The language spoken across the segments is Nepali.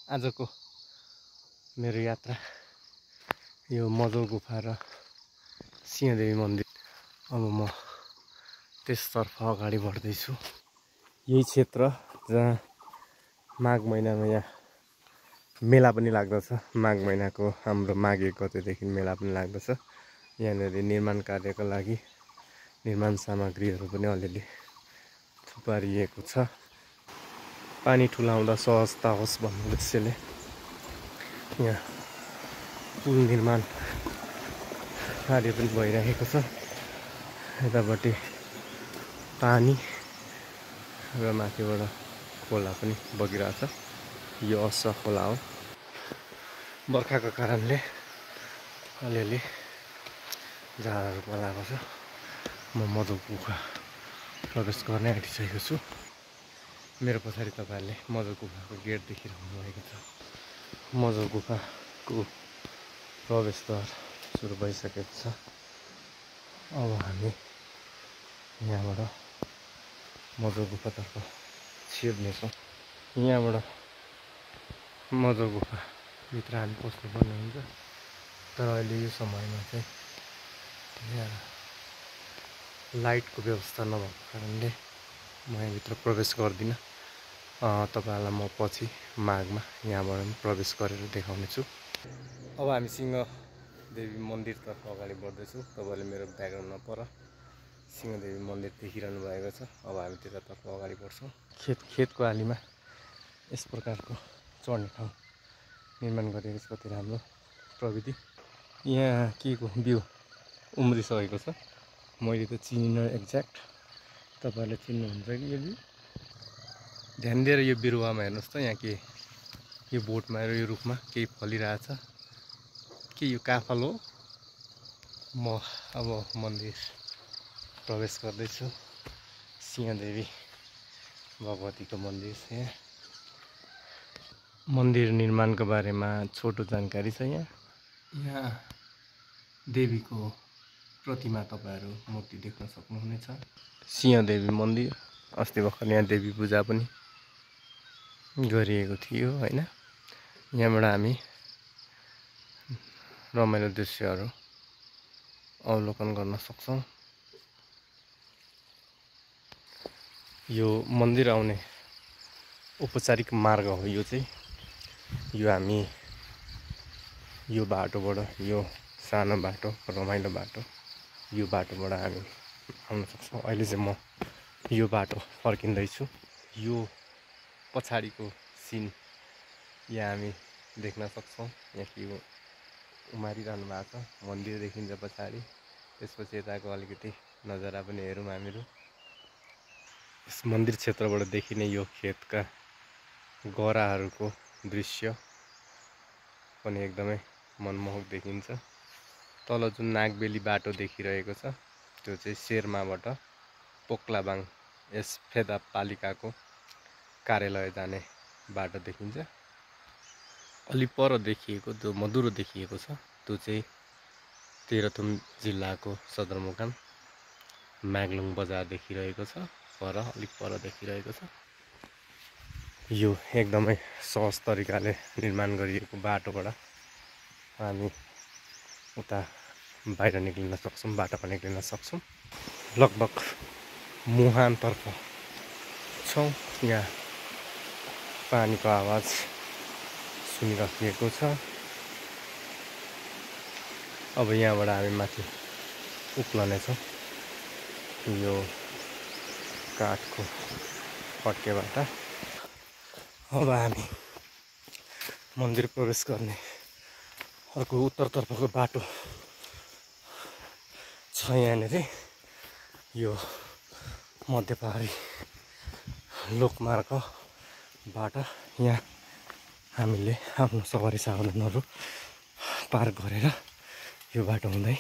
आजको मेरो यात्रा यो मजो गुफा र सिंहदेवी मन्दिर। अब म त्यसतर्फ अगाडि बढ्दैछु। यही क्षेत्र जहाँ माघ महिनामा यहाँ मेला पनि लाग्दछ। माघ महिनाको हाम्रो माघ 1 गतेदेखि मेला पनि लाग्दछ। यहाँनिर निर्माण कार्यको लागि निर्माण सामग्रीहरू पनि अलिअलि थुपारिएको छ। पानी ठुलाउँदा सहजता होस् भन्ने उद्देश्यले यहाँ पुल निर्माण कार्य पनि भइरहेको छ। यतापट्टि पानी र माथिबाट खोला पनि बगिरहेछ। यो अस्सा खोला हो। बर्खाको कारणले अलिअलि झारहरू पलाएको छ। म मजो गुफा प्रवेश गर्ने आँटिसकेको छु। मेरो पछाडि तपाईँहरूले मजो गुफाको गेट देखिरहनु भएको छ। मजो गुफाको प्रवेशद्वार सुरु भइसकेको छ। अब हामी यहाँबाट मजो गुफातर्फ छिर्नेछौँ। यहाँबाट मजो गुफाभित्र हामी पस्नुपर्ने हुन्छ। तर अहिले यो समयमा चाहिँ यहाँ लाइटको व्यवस्था नभएको कारणले म यहाँभित्र प्रवेश गर्दिनँ। तपाईँहरूलाई म पछि माघमा यहाँबाट पनि प्रवेश गरेर देखाउनेछु। अब हामी सिंहदेवी मन्दिरतर्फ अगाडि बढ्दैछौँ। तपाईँहरूले मेरो ब्याकग्राउन्डमा पर सिंहदेवी मन्दिर देखिरहनु भएको छ। अब हामी त्यतातर्फ अगाडि बढ्छौँ। खेतको आलीमा यस प्रकारको चढ्ने ठाउँ निर्माण गरिएको छ। कति राम्रो प्रविधि। यहाँ के को बिउ उम्रिसकेको छ। मैले त चिनिनँ एक्ज्याक्ट। तपाईँहरूले चिन्नुहुन्छ कि यो बिउ? ध्यान दिएर यो बिरुवामा हेर्नुहोस् त। यहाँ के यो बोटमा र यो रुखमा केही फलिरहेछ के? यो काफल हो। म अब मन्दिर प्रवेश गर्दैछु। सिंहदेवी भगवतीको मन्दिर छ यहाँ। मन्दिर निर्माणको बारेमा छोटो जानकारी छ यहाँ देवीको प्रतिमा तपाईँहरू मूर्ति देख्न सक्नुहुनेछ। सिंहदेवी मन्दिर। अस्ति भर्खर यहाँ देवी पूजा पनि गरिएको थियो होइन। यहाँबाट हामी रमाइलो दृश्यहरू अवलोकन गर्न सक्छौँ। यो मन्दिर आउने औपचारिक मार्ग हो यो चाहिँ। यो हामी यो बाटोबाट, यो सानो बाटो रमाइलो बाटो, यो बाटोबाट हामी आउन सक्छौँ। अहिले चाहिँ म यो बाटो फर्किँदैछु। यो पछाडिको सिन यहाँ हामी देख्न सक्छौँ। यहाँ के उमारिरहनु भएको छ। मन्दिर देखिन्छ पछाडि। त्यसपछि यताको अलिकति नजारा पनि हेरौँ हामीहरू। यस मन्दिर क्षेत्रबाट देखिने यो खेतका गराहरूको दृश्य पनि एकदमै मनमोहक देखिन्छ। तल जुन नागबेली बाटो देखिरहेको छ त्यो चाहिँ शेर्माबाट पोक्लाबाङ यस फेदा पालिकाको कार्यालय जाने बाटो देखिन्छ। अलि पर देखिएको जो मधुरो देखिएको छ त्यो चाहिँ तेह्रथुम जिल्लाको सदरमुकाम म्याग्लुङ बजार देखिरहेको छ। अलिक पर देखिरहेको छ। यो एकदमै सहज तरिकाले निर्माण गरिएको बाटोबाट हामी उता बाहिर निक्लिन सक्छौँ। बाटोमा निक्लिन सक्छौँ। लगभग मुहानतर्फ छौँ। यहाँ पानीको आवाज सुनिराखिएको छ। अब यहाँबाट हामी माथि उक्लनेछौँ। यो काठको फड्केबाट अब हामी मन्दिर प्रवेश गर्ने अर्को उत्तरतर्फको बाटो छ यहाँनिर। यो मध्य पहाडी लोकमार्गबाट यहाँ हामीले आफ्नो सवारी साधनहरू पार गरेर यो बाटो हुँदै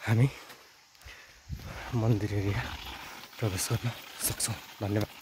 हामी मन्दिर एरिया प्रवेश गर्न सक्छौँ। धन्यवाद।